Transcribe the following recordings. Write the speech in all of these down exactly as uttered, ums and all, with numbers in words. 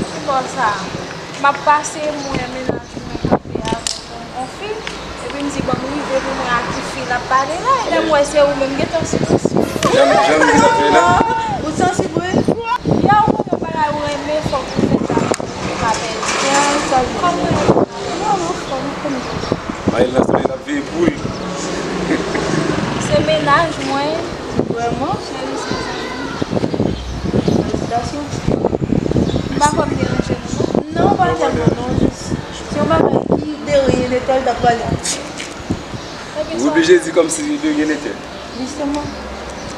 Ki bò sa? M ap pase, m wè mennaj mwen kanpe avèk yon fi. Epi m di, bon, m rive pou m wè a ki fi l ap pale la. E lè m wè se ou menm, gentan sou dosye. Jan, jan m di zafè la. Ou sansib, wi. Ya, ou konnen yon bagay ou renmen, fòk ou fè sa. Ou pa pèdi. Ya, sa vle di. Kòman? Non, non, fò m konnen. Mayi lan sou li, l ap veye poul. Se mennaj mwen. Vrèman? Cheri, se zanmi. Felisitasyon. M pa kwè m deranje nou, non? Non, pa tèlman, non, jis. Se yon bagay ki de rien de tel t ap pale. Ou oblije di kòmsi de rien de tel. Jisteman.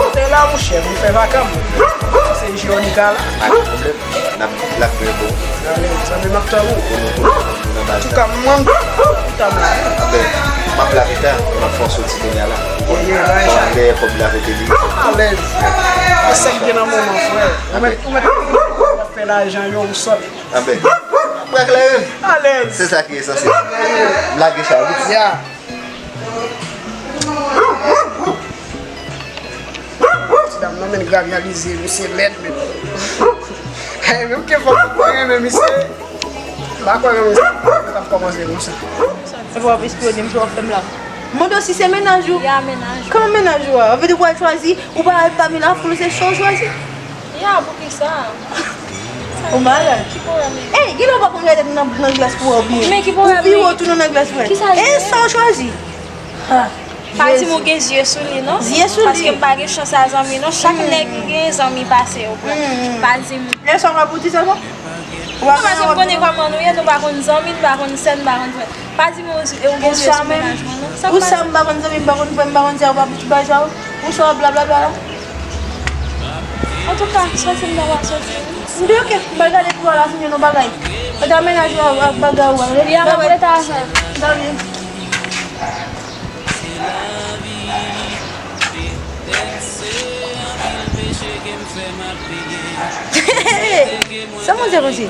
Kote la, monchè, m fè vakans. Se Jewònita la. Pa gen pwoblèm. N ap, l ap byen bon. Alèz, zanmi, m ap tann ou. Bon, nou konn moun nan baz la. Antouka, mwen, tann la. Anben, m ap lave ta, m ap fè yon soti kounye a la. Ou konn, bon, lè kòb la rete li. Alèz. E sa k gen nan moman, frè. Ou mèt, ou mèt ap fè lajan yo, ou sòt. Anben, m ap klere. Alèz. Se sa ki esansyèl. M lage chay wi. Ya. Ti dam nan, men, gravyalize, misye lèd, men. Hey, menm ke fòk mwen renmen misye. M pa kwè renmen misye, mwen t ap kòmanse konsa. Epi w ap espyone m, jan w ap fè m la. M mande w si se mennaj ou. Ya, mennaj. Kòman mennaj ou a? Anvè de w al chwazi, ou pa al pami lafoul, se sa w chwazi? Ya, poukisa? Ou malad? Ki pwoblèm li? Ey, genlè w pa konn gade nan, nan glas pou wè w byen. Men ki pwoblèm li? Ou vire w tounen nan glas pou wè. Kisa l ye? E sa w chwazi? Ha. Pa di m ou gen zye sou li, non. Zye sou li. Paske m pa gen chans a zanmi, non. Chak nèg ki gen zanmi pase yo pran. Pa di m. E sa w ap di sèlman? Non, paske m konnen kòman nou ye, nou pa konn zanmi, nou pa konn sè, nou pa konn frè. Pa di m ou, ou gen zye sou mennaj mwen, non. Ou sa m pa konn zanmi, m pa konn frè, m pa konn sè, ou pa bay sa ou. Ou sa w ap blablabla la. Antouka, soti m nan w ap soti. M di oke, m pral gade pou w la fini nan bagay. Gade mennaj ou ak bagay ou a. Li a m ap rete avan. Dòmi. Sa mwen se konsi.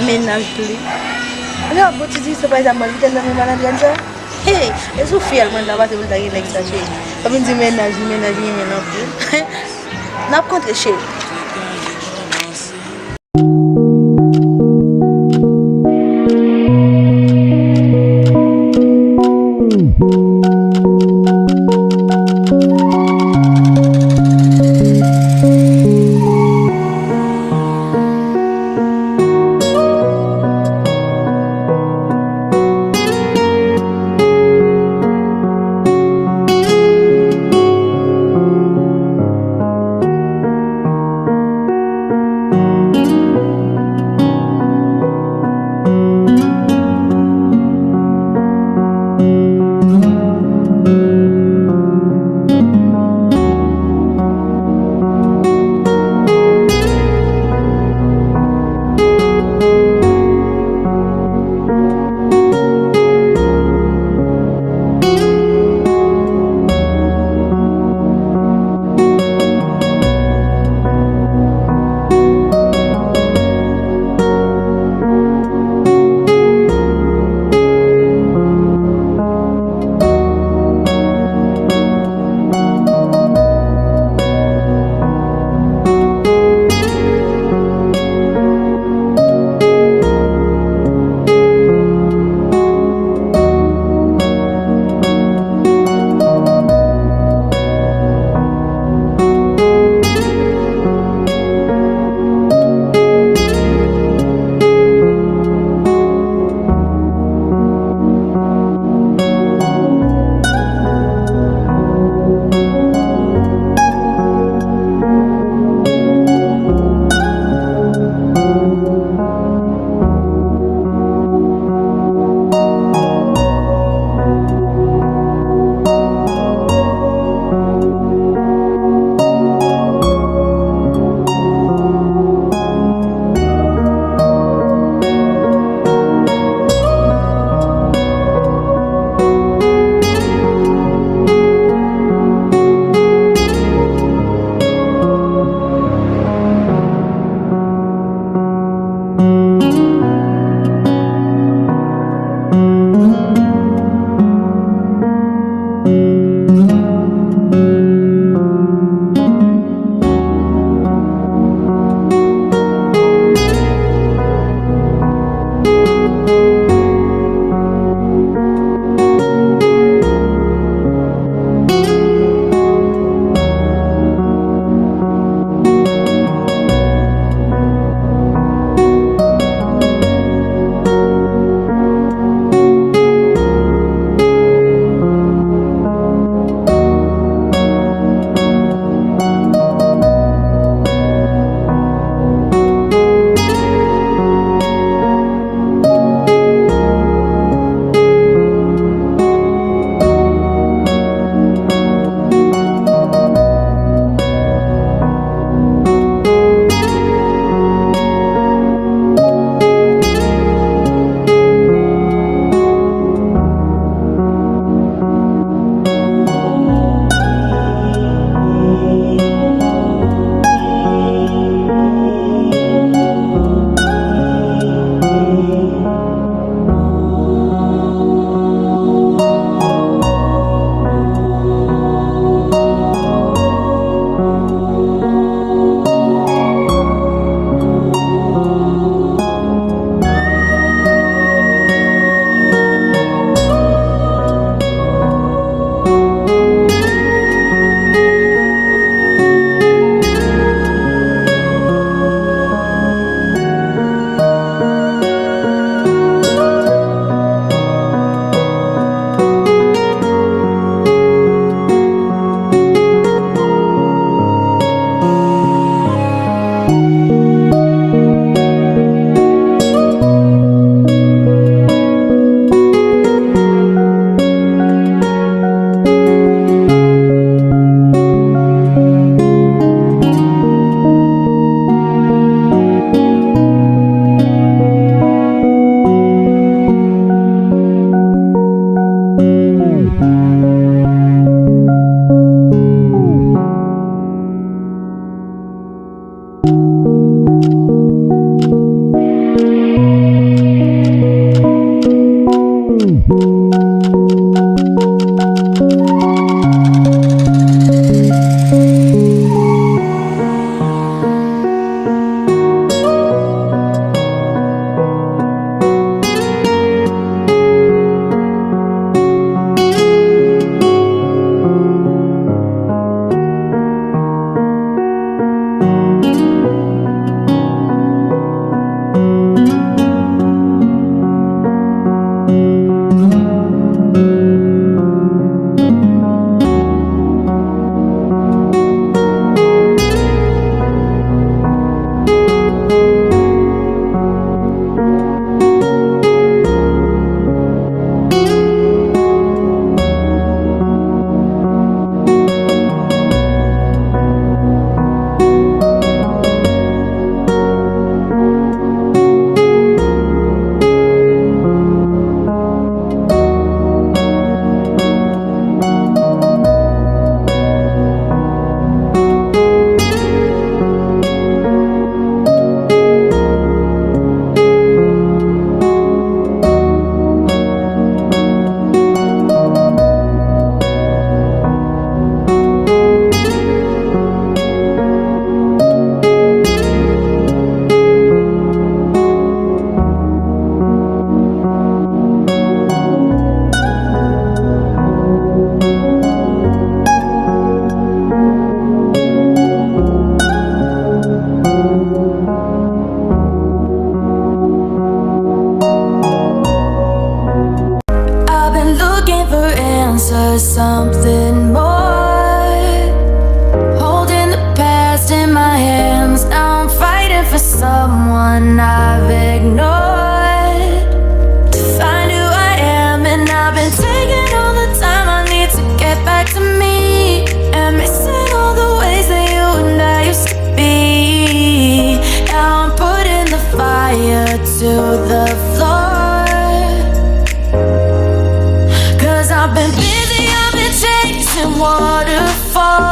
Mennaj li. Ann ap bouti di se pa sa mal kite nan men malandren sa. Hey, e sou fyèl mwen la pase pou l ta gen nèg sa cheri. Ou vin di mennaj li, mennaj li renmen l anpil. N ap kontre cheri.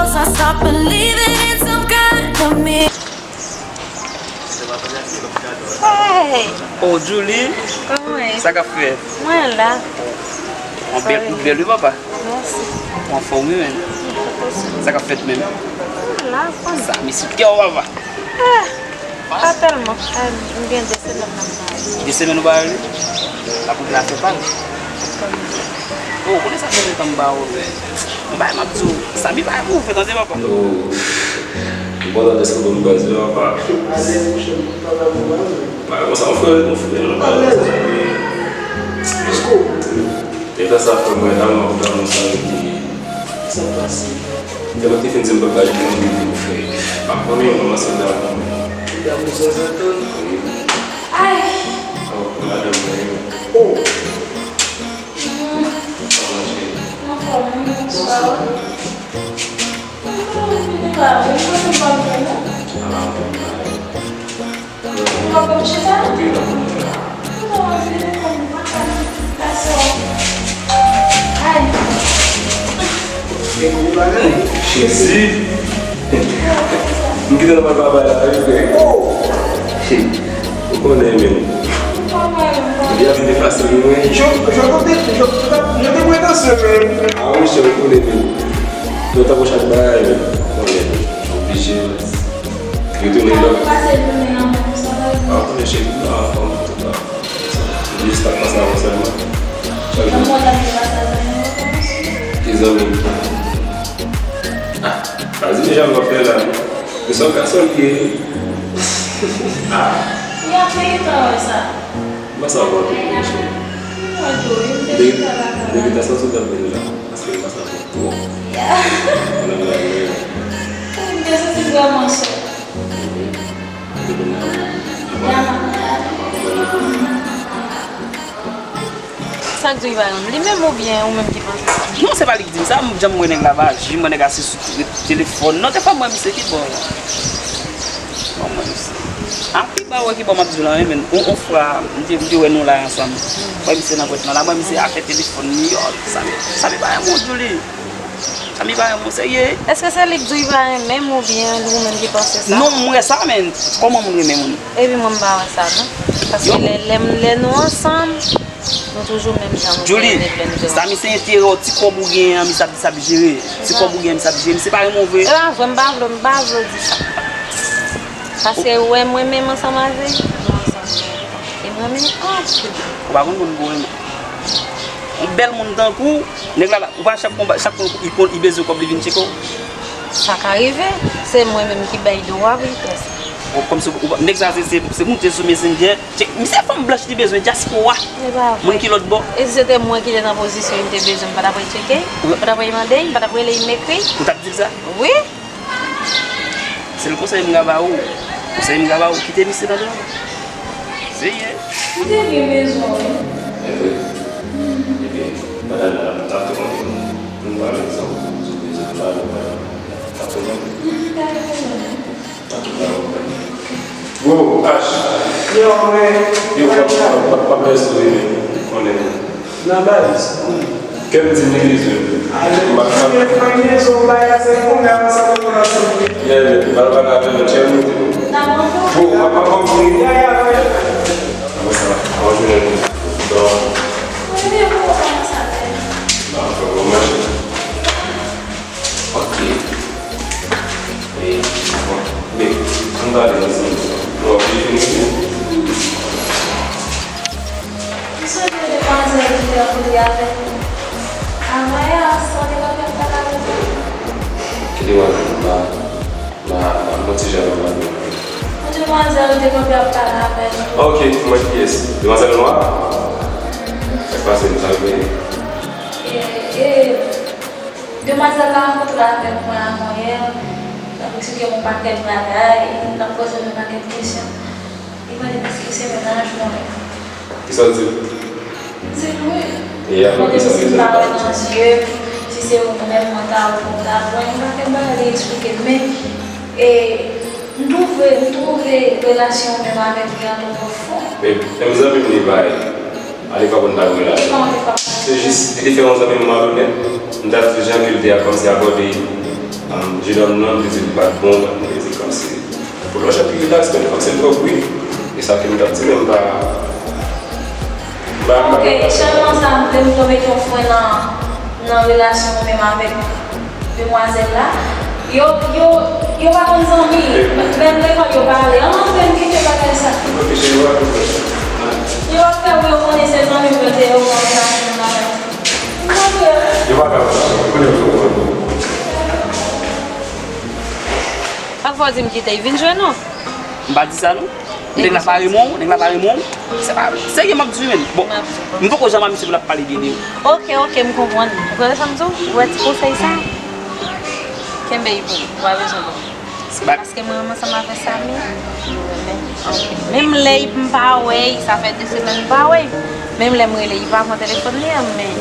I stop believing in some kind of me. Hey! Oh, Julie, Kòman w ye? Sa k ap fèt? Mwen la. Ou bèl, ou bèl, wi, papa. Mèsi. Ou anfòm, wi, menm. Sa k ap fèt menm? Mwen la, kòman? Sa, mesi kè w, papa. Ah, pa tèlman. Ah, m gen de semèn nan m pa ale. De semèn ou pa ale? L ap regle afè pa l. Oh, ou konnen sa fè lontan m ba ou, men. Yon bagay m ap di w, Samy pa move, tande, papa. Oh, m kontan de sa pou m baz yo apa. Bagay konsa, yon frè, yon frè, yon bagay konsa. E tan sa, frè mwen, la, mwen ap tann yon sa ki. Sa pase. Te mwen te fin di m papa li mwen li pou fè. Pa konnen yon manman se dam. Dam bezwen zantan. Wi. Ay! Oh, madanm mwen yo. Mwen fò mwen, bonswa. Mwen pa mwen, mwen pa mwen, non. Ou pa konn chita? Ay. Jezi. M kite nan papa la, wi, frè. Ou konnen, men. Li ap vin efase, wi, mwen. Yo, yo, yo te, yo, yo te, yo te mwen danse, men. Ah, wi, chè, ou konnen, men. Yo tankou chak bagay, men. Ou konnen, men. Oblije, men. Yo te mwen danse. Pase jounen an, men, sa va. Ah, ou konnen, cheri, m pa anfòm, an tou ka. Jis ap pase avè w sèlman. Chak jou. Mwen kontan de pase avè nou. Ki zanmi? Ah, pa di deja m ap fè la. Ou se yon gason ki ye. Ah. Y ap peye tan wè sa. M pa sa wè tou, monchè. Mwen tou, wi, m te chita la. Depi ta santi w t ap vin la. Paske m pa sa wè twòp. Ya. Mwen la, mwen la. M te santi vrèman sèl. Sa k di w li pa renmen m? Li menm oubyen ou menm ki panse sa? Non, se pa li k di m sa, m janm wè nèg la pa aji, m wè nèg la se sou telefòn. Non, te fò m wè misye ki bò. Fò m wè misye. A pi ba wè ki bò m ap di w la, wi, men. On, on fwa, m te, m te wè nou la ansanm. Wè misye nan pòt lan la, wè misye afè telefòn li, yo, sa, sa li pa renmen w, Julie. Samy pa renmen w serye. Èske se li k di w li pa renmen m oubyen ou menm ki panse sa? Non, m wè sa, men kòman moun renmen moun? Epi mwen m pa wè sa non. Paske lè, lè, lè nou ansanm, nou toujou menm jan, nou toujou menm jan. Samy, se enterè w, ti kòb ou genyen an, misye ap di sa ap jere. Ti kòb ou genyen, misye ap jere. Misye pa renmen w vre. E pa vre, m pa vle, m pa vle w di sa. Paske ou wè mwen menm ansanm avè l, nou ansanm gen tan. E m renmen l anpil. Ou pa konn moun pou renmen. Yon bèl moun tankou w, nèg la, la, ou pa chak konba, chak konba, li konn, li bezwen kòb, li vin tcheke w. Sa ka rive, se mwen menm ki bay dwa pou l fè sa. Ou, kòmsi, ou, nèg sa, se, se, se moute sou Messenger, tcheke, misye fanm blanch li bezwen, dyaspora. E pa vre. Moun ki lòt bò. E si se te mwen ki te nan pozisyon, m te bezwen, m pa t ap al tcheke, m pa t ap al mande, m pa t ap rele, m ekri. Ou t ap di l sa? Wi. Sèl konsèy m ka ba ou, konsèy m ka ba ou, kite misye nan dwòl. Seye. Ou te gen bezwen w wi. Evre? Ebyen, pandan n ap, n ap te konte nou, nou pale ansanm, sou bezwen pa nou pale. N ap konprann? N ap konprann. Bro, Ash. Yo, mwen. Yo, w ap, w ap, w ap bèl souri, men. Konnen. Nan baz. Kè m di m li bezwen m. Ale, m ap fè yon bagay se pou mè ansanm pou nan sou. Yeah, man, m al pale avè l, tchè, m di. Bro, m ap, m ap konprann. Apre sa, bon jounen. Bon. Bon, fè bon mache. Ok. E, bon, men, ann gade ansanm. Nou oblije fini, wi. M swete demwazèl ki te rankontre avèk nou avan yè a, sa w te kanpe ap pale avèk li? Ki demwazèl? M pa, m pa, m pa, m pa ti jan nan pale. Yon demwazèl ou te kanpe ap pale avèk li. Ok, m wè kiyès. Demwazèl nwa? Sa k pase, m sa l genyen? E, e, Demwazèl la rankontre avèk mwen avan yè, l ap eksplike m yon pakèt bagay, l ap poze m yon pakèt kesyon. Li mande m èske se mennaj mwen. Kisa w di l? M di l wi. Li mande m si m pa wè nan zye m, si se yon nèg mwen ta wè, mwen ta wè, yon pakèt bagay li eksplike m. Men, e, m twouve, m twouve relasyon w menm avèk li an twò pwofon. Men, menm zanmi m li pa ye. A li pa konn pa gen relasyon. Se jis, li te fè yon zanmi m malonèt. M ta di jan ke l te ap kòmsi abòde Jenòm nan, li di li pa t bon, li di kòmsi. Pou lòt jan pi rilaks, men li panse l twò gri. E sa ke m t ap di, men m pa. M pa. Ok, chèlman sa, m te vle mete yon fren nan, nan relasyon ou menm avèk demwazèl la. Yo, yo, yo pa konn zanmi. Menm lekòl, yo pa ale. An, antre, n kite bagay sa. Ok, cheri, w ap fè. Yo ap fè pou yo konnen se zanmi m yo te ye, yo konn sa, m pa konn. Yo pa ka, konnen yo konn. Ak fò w di m kite, vin jwenn ou. M pa di sa, non. Nèg la pa renmen w, nèg la pa renmen w. Se pa serye m ap di w, men. Bon, m poko janm abitye pou l ap pale byen de ou. Ok, ok, m konprann. Ou konn sa m di w? Ou wè ti konsèy sa? Kenbe l pou ou, ou pa bezwen ban m. Se pa paske mwen renmen ansanm avè Samy, nou renmen anpil. Menm lè m pa wè l, sa fè de semèn m pa wè l. Menm lè m rele l, li pa pran telefòn li an, men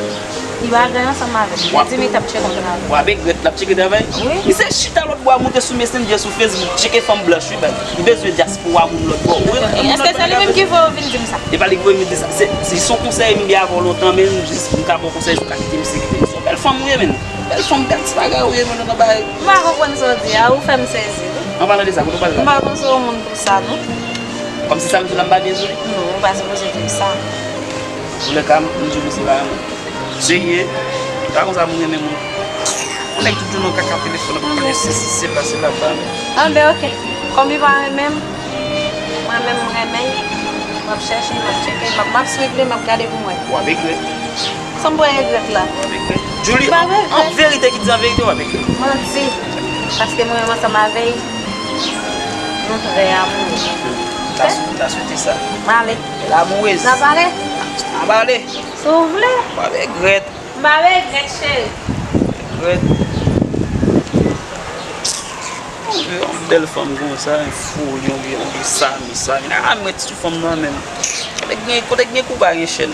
li pa gen ansanm avè m. Li di m li t ap tcheke yon travay. W ap regrèt l ap tcheke travay? Wi. Misye chita lòt bò a, moute sou Messenger, sou Facebook, tcheke fanm blanch, wi, baz. Li bezwen dyaspora moun lòt bò. Wi, moun lòt bò. Èske se li menm ki voye w vin di m sa? E pa li ki voye m di sa. Se, se yon konsèy m gen avè w lontan, men m jis, m ka ba w konsèy, si w ka kite misye, kite misye. Bèl fanm ou ye, men. Bèl fanm, bèl ti bagay ou ye, men, nan bagay. M pa konprann sa w di a, ou fè m sezi, wi. An palan de sa, kote w pral la? M pa konn si w moun pou sa, non. Kòmsi sa m di w la, m pa byen sou li? Non, ou pa sipoze di m sa. Antoulèka, m di w se pa serye. Pa konsa moun renmen moun. Yon nèg tout jounen nan kaka telefòn, ap pale sesi, sela, sela, pa renmen. Anben, ok. Kòm li pa renmen m, mwen menm, m renmen l. M ap chèche, m ap tcheke, m ap, m ap swiv li, m ap gade pou m wè. W ap regrèt. Sa m pral regrèt la? W ap regrèt. Julie, an, an verite, ki di an verite, w ap regrèt. Manti. Paske mwen menm ansanm avè l, nou trè amoure. M ta, m ta swete sa. M ale. Bèl amourez. N ap ale? N ap ale. Si w vle. W ap regrèt. M pa regrèt, cheri. Regrèt. Yon bèl fanm konsa, yon foli, yon vye, yon vye Samy, Samy. A, mwen ti fanm nan menm. Kote k gen, kote k gen kou pa gen chèn.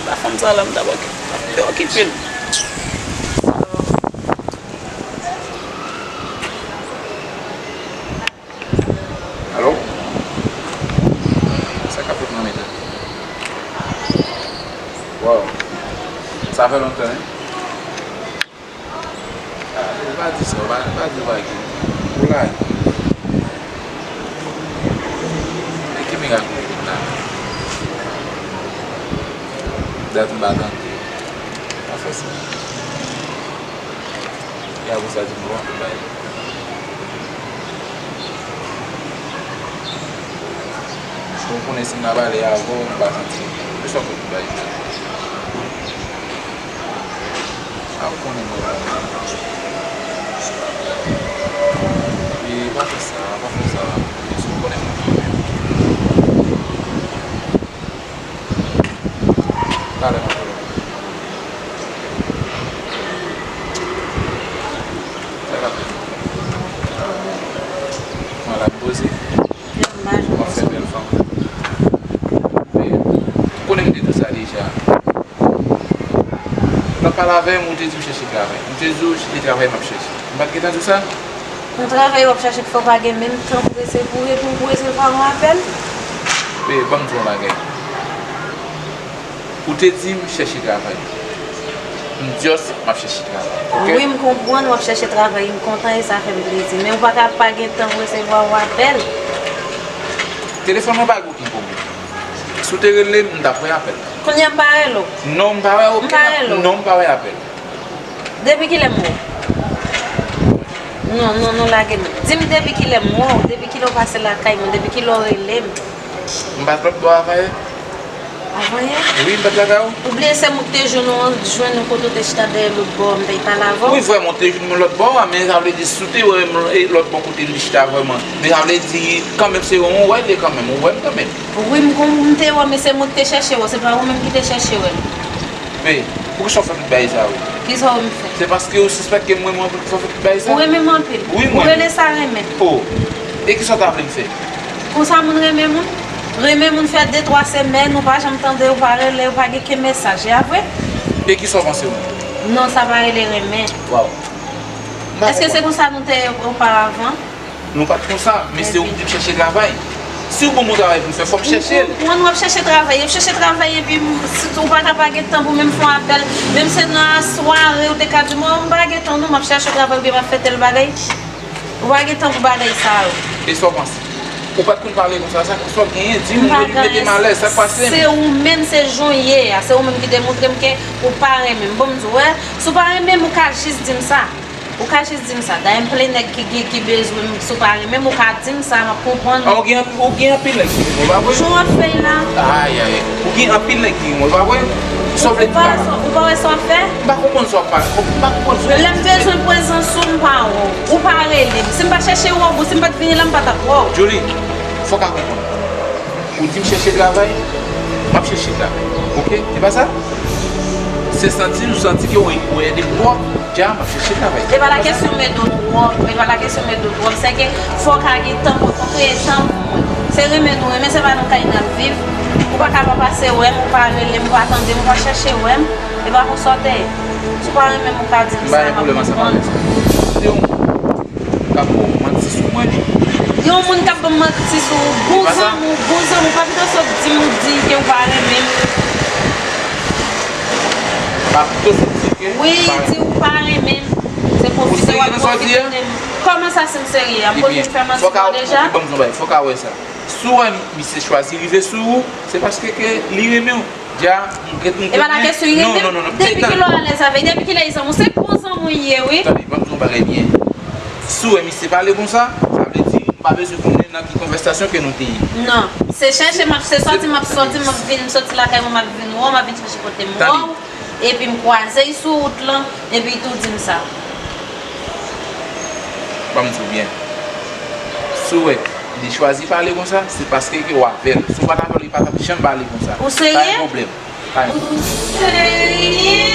Pa fanm sa la, m t ap okipe, okipe l. Alo? Sa k ap fèt nan mitan? Wow. Sa fè lontan, wi. Ah, ou pa di sa, ou pa, ou pa di ou pa gen. Ou la. Men ki mirak ou fèt la? Dat m pa tande. Pa fè sa. E apre sa, di m bon, bay. Ou konnen si m ta pale avè w, m pa santi. Poukisa w fè tout bagay sa? A, ou konnen mwen la. E pa fè sa, pa fè sa. Ou konnen mwen. Talè m ap rele w. Sa k ap fèt? Mwen la poze. W ap fè bèl fanm. Men, ou konnen m te di w sa deja. Lè w pale avè m, ou te di m chèche travay. M te di w se travay m ap chèche. M pa t gentan di w sa? Yon travay w ap chache k fè w pa gen menm tan pou resevwa, pou, pou resevwa yon apèl? Bebe, ban m di w yon bagay. Ou te di m chèche travay. M just, m ap chèche travay, ok? Wi, m konprann w ap chèche travay, m kontan e sa fè m plezi. Men ou pa ka pa gen tan pou resevwa yon apèl. Telefòn mwen pa gen okenn pwoblèm. Si w te rele m, m t ap wè apèl la. Kounye a m pa rele w? Non, m pa wè okenn apèl. M pa rele w? Non, m pa wè apèl. Depi kilè m wè w? Non, non, non, lage m. Di m depi kilè m wè w, depi kilè w pase lakay mwen, depi kilè w rele m. M pa t lòt bò avanyè? Avanyè? Wi, m pa t lakay ou. Ou bliye se mwen ki te jwenn ou, jwenn ou kote w te chita dèyè lòt bò, m te pale avè w? Wi, vrèman, ou te jwenn mwen lòt bò a, men sa vle di si w te wè m, e, lòt bò kote m te chita vrèman. Men sa vle di, kanmenm, se ou wè l ye kanmenm, ou wè m kanmenm. Wi, m konn, m te wè, men se mwen ki te chèche wè, se pa ou menm ki te chèche wè l. Men, poukisa w fè tout bagay sa yo? Kisa w wè m fè? Se paske ou sispèk ke mwen, mwen fè tout bagay sa? Ou renmen m anpil. Wi, mwen. Ou rele sa renmen? Oh. E kisa w ta vle m fè? Konsa moun renmen moun? Renmen moun fè de, twa semèn, ou pa janm tande, ou pa rele, ou pa gen ken mesaj, e a vre? E kisa w panse mwen? Non, sa pa rele renmen. Waw. Èske se konsa nou te ye oparavan? Nou pa t konsa, men se ou ki di m chèche travay. Si w gon bon travay pou m fè, fò m chèche l. Ou konprann, w ap chèche travay, w ap chèche travay, epi m, si ou pa ka pa gen tan pou menm fè yon apèl, menm se nan sware, ou te ka di, "Mwen, m pa gen tan, non, m ap chèche travay, oubyen m ap fè tèl bagay." Ou pa gen tan pou bagay sa yo. E sa w panse? Ou pa t konn pale konsa, sa, sa w genyen, di m, epi mete m alèz, sa k pase? Se ou menm, se jan w ye a, se ou menm ki te montre m ke ou pa renmen m. Bon, m di w, wè, si w pa renmen m, ou ka jis di m sa. Ou ka jis di m sa. Dayè, m ple nèg ki, ki, ki bezwen m, si w pa renmen m, ou ka di m sa, m ap konprann. Ah, ou gen, ou gen anpil nèg ki renmen w, pa vre? Jan w ap fè la. Ay, ay, ay. Ou gen anpil nèg ki renmen w, pa vre? Sa w vle di pa la? Ou pa wè sa w ap fè? M pa konprann sa w ap pale. M pa konprann sa w ap di. Lè m bezwen prezans ou, m pa wè w. Ou pa rele m. Si m pa t chèche wè w, si m pa t vini la, m pa t ap wè w. Julie, fò w ka konprann. Ou di m chèche travay, m ap chèche travay. Oke? Se pa sa? Se santi, ou santi ke w, ou ede m twòp, dja m ap chèche travay. E pa la kesyon m ede w twòp, e pa la kesyon m ede w twòp, se ke fò w ka gen tan pou, pou kreye tan pou mwen. Se renmen nou renmen, se pa nan kay n ap viv. Ou pa ka pa pase wè m, ou pa rele m, ou pa tande m, ou pa chèche wè m. E pa konsa w te ye. Si w pa renmen m, ou ka di m sa, m ap konprann. M pa gen pwoblèm ansanm avèk sa. Se yon moun k ap ba w manti sou mwen. Yon moun k ap ban m manti sou ou, bon zanmi w, bon zanmi w, pa pito sot di m ou di ke w pa renmen m. Pa pito sot di ke... Wi, di ou pa renmen m. Se pwofite w ap pwofite de m. Kòman sa, si m serye a? M konn vin fè manti pou w deja? Ebyen, fò ka, ok, ban m di yon bagay, fò ka wè sa. Si w wè misye chwazi rive sou ou, se paske ke li renmen w. Dja, m gen, m gen... E pa la kesyon li renmen m. Non, non, non, non. Depi kilè w alèz avè l, depi kilè li zanmi w, se bon zanmi w ye, wi. Tande, ban m di yon bagay byen. Si w wè misye pale konsa, sa vle di m pa bezwen konnen nan ki konvèsasyon ke nou te ye. Non, se chèche m ap, se sòti m ap sòti, m ap vin, m sòti lakay mwen, m ap vin wè w, m ap vin chèche kote m wè w, epi m kwaze l sou wout lan, epi l tou di m sa. Ban m di w byen. Si w wè li chwazi pale konsa, se paske ke w avè l. Si w pa t avè l, li pa t ap janm pale konsa. Ou serye? Pa gen pwoblèm. Pa gen pwoblèm. Ou serye?